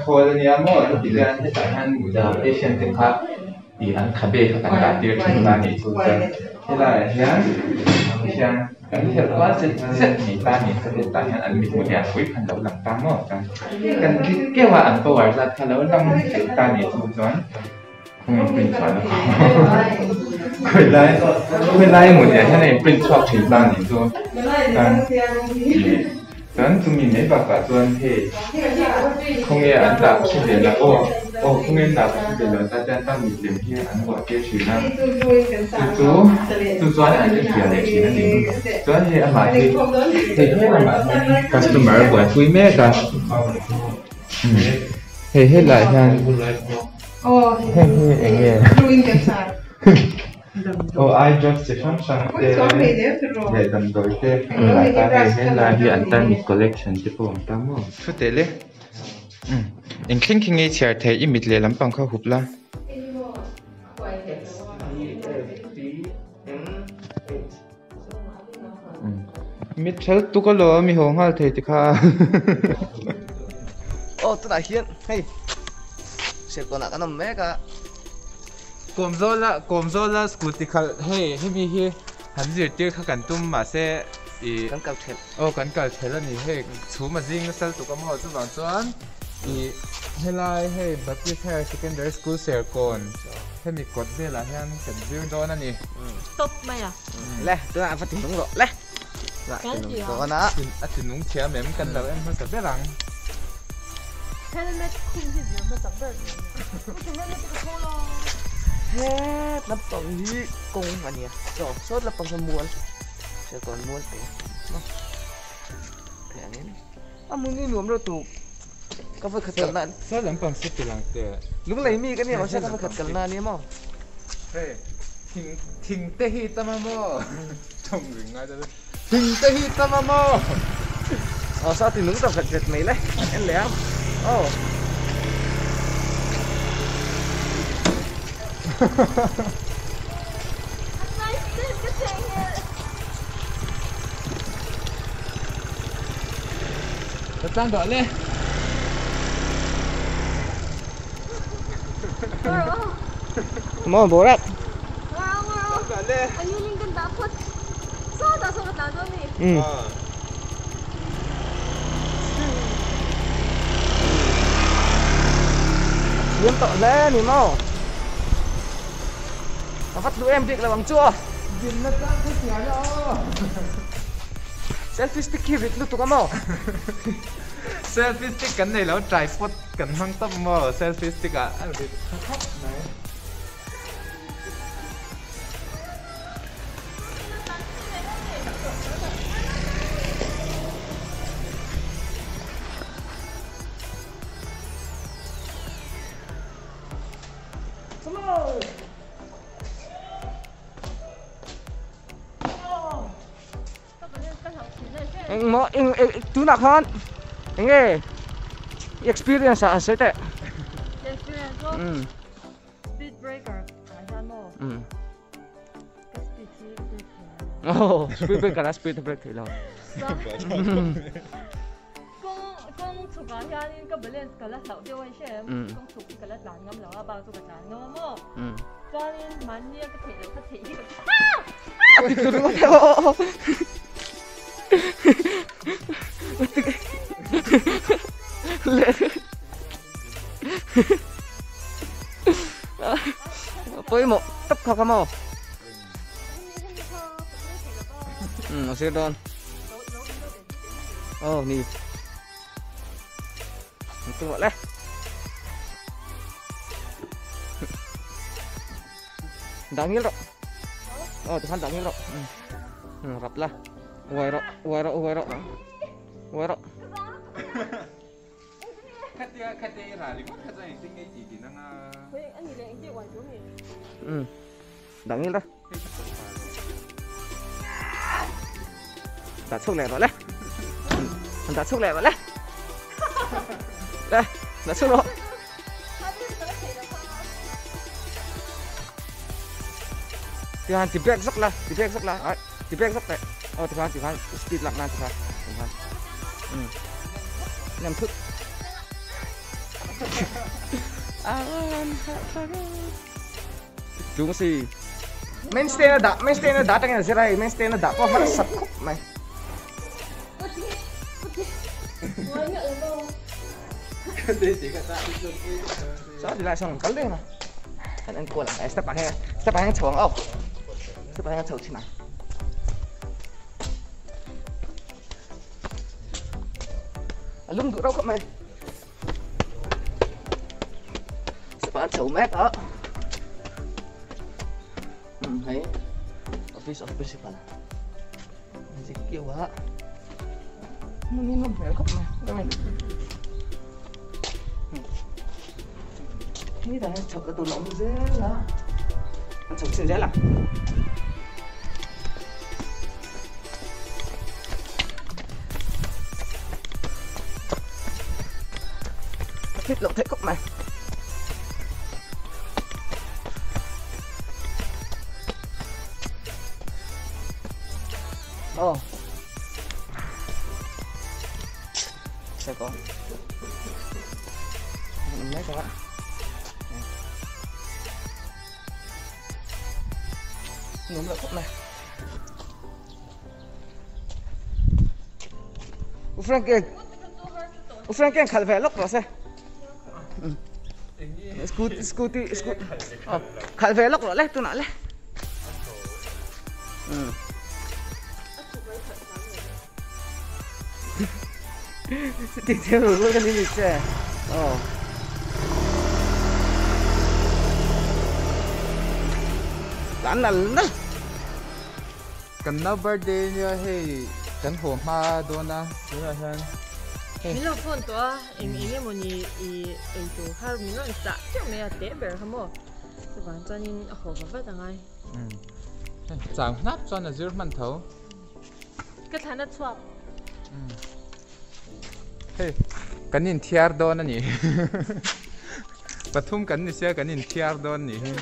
khawl ania maw heti hian hetah hian patient te kha ih an khabe kha kan dah tir thin ta anih chu chuan helaiah hian hian kan helh kual zet zet mai ta anih chuan hetah hian an mithmu lian pui kha an lo lang ta maw chuan kan click keuh a an power zat kha lo lang thei ta anih chu chuan. Khawilai khawilai emaw tih ah hian a in print chhuak thin ta anih chu chuan ih chuan chumi mai bakah chuan hei khawnge an dah ka hre ve lo aw aw khawnge an dah ka hre ve lo ta chuan tan mitlem hi an vuah tir thin a chu chu chu chuan an enfiah leh thin a ni chuan hei amah hi hei he lamah hian customer a buaipui mek a hei helaiah hian. Heng hi eng nge? Aw eye drops chi hrang hrang te leh damdawi te lai ta hei helai hi an tan mit collection te pawh a awm ta maw? Thu teh le eng thleng khi nge i chhiar theih i mit leh lampang kha hup la. Mit ṭhel tuk alawm i haw nghal thei ti kha. Aw tunah hian hei Serkawnah kan awm mek a. Kawmzawla Kawmzawla scooty khalh hei hemi hi han zirtir kha kan tum mahse ih Kan kal ṭhelh. Aw kan kal ṭhelh a ni hei chhum a zing nasa lutuk a maw chuvang chuan ih helai hei Baptist Higher Secondary School Serkawn hemi kawt velah hian kan zir dawn a ni. Stop mai a. Le tunah a va ti nung rawh le. Kan ti dawn a. A ti nung thiam em kan lo en hmasa ber ang. Helmet khum hi zir hmasa ber ni a ni. Helmet ka thaw lo. Het lampang hi kawng a nia. Chaw sawt lampang saw mual. Serkawn mual te. A hmun hi nuam lo tuk. Ka va khat kalna. Sawt lampang saw ti lang teh. Lunglei mi ka nia mahse ka va khat kalna a nia maw. Hei thing thing te hi tam a maw tawng ring ngai deuh thing te hi tam a maw. Aw saw ti nung ta vet vet mai le en leh ang aw. Ka tlang dah le. Come on, Borat. Thiam tawh hle a ni maw? Ka va tlu em bik lo ang chu aw. Dinna tlang kha hria la aw. Selfie stick hi rit lutuk a maw? Selfie stick kan nei lo, tripod kan hmang tawp maw selfie stick ah a rit tha khawp mai. Engmaw eng eng tunah khan eng nge experience ah an sawi teh. Experience maw? Speed breaker ah hian maw? Ka speed hi break thei lo. Oh, speed breaker ah speed a break thei lo. Kawng kawng chhuk ah hianin ka balance ka la hlauh deuh a i hre em? Kawng chhuk hi ka la tlan ngam lo a, bak chu ka tlan ngam a maw? Chuanin mahni a ka theih loh kha theih hi ka A ti tlu ringawt e aw. Pawimawh tak kha ka maw? A sir dawn. Aw ni. Tung le. Dah ngil rawh. Aw tikhan dah ngil rawh. Rap la. Uai rawh, uai rawh, uai rawh. Uai rawh. Khatia khatia i ral ringawt kha chuan engtin nge i tih din anga. Dah ngil rawh. Dah chhuk leh rawh le. Dah chhuk leh rawh le. Le, dah chhuk rawh. Tikhan ti brake zawk la, ti brake zawk la, ai ti brake zawk teh. Aw tikhan tikhan speed lak nan tikhan. Tikhan. Nem thut. Chung si main stand a dah main stand a dah atangin a zir a hei main stand a dah pawh a harsat khawp mai. Saw tilai sawn an kal reng a an enkual ang step ah hian step ah hian chho ang aw step ah hian chho thin ang. A lum duh rauh khawp mai. Step ah chho mek a. Hei office of principal. Zik kiau a. Ni nawm hmel khawp mai. Ni dang chho ka tur la awm zel a. An chho chin zel ang. Hit loh theih khawp mai. Aw. Sẽ có. Mấy các bạn. Núm lại khúc này. U Frank U Frank khalh ve lawk rawh se. Scooty scooty scooty khalh ve lawk rawh le tunah le. Ti theo rồi cái gì chứ. Ờ. Lan là lan. Kan nau birthday nia hei kan haw hma dawn a tunah hian hei. Min lo phone tawh a eng eng emaw ni i ei tur kha min rawn chah teuh mai a teh ber kha maw chuvang chuanin a haw va vat angai. Hei chang hnap chuan a zir hman tho. Ka thlan a chhuak. Hei kan inthiar dawn a ni. Pathum kan ni sia kan inthiar dawn nih hi.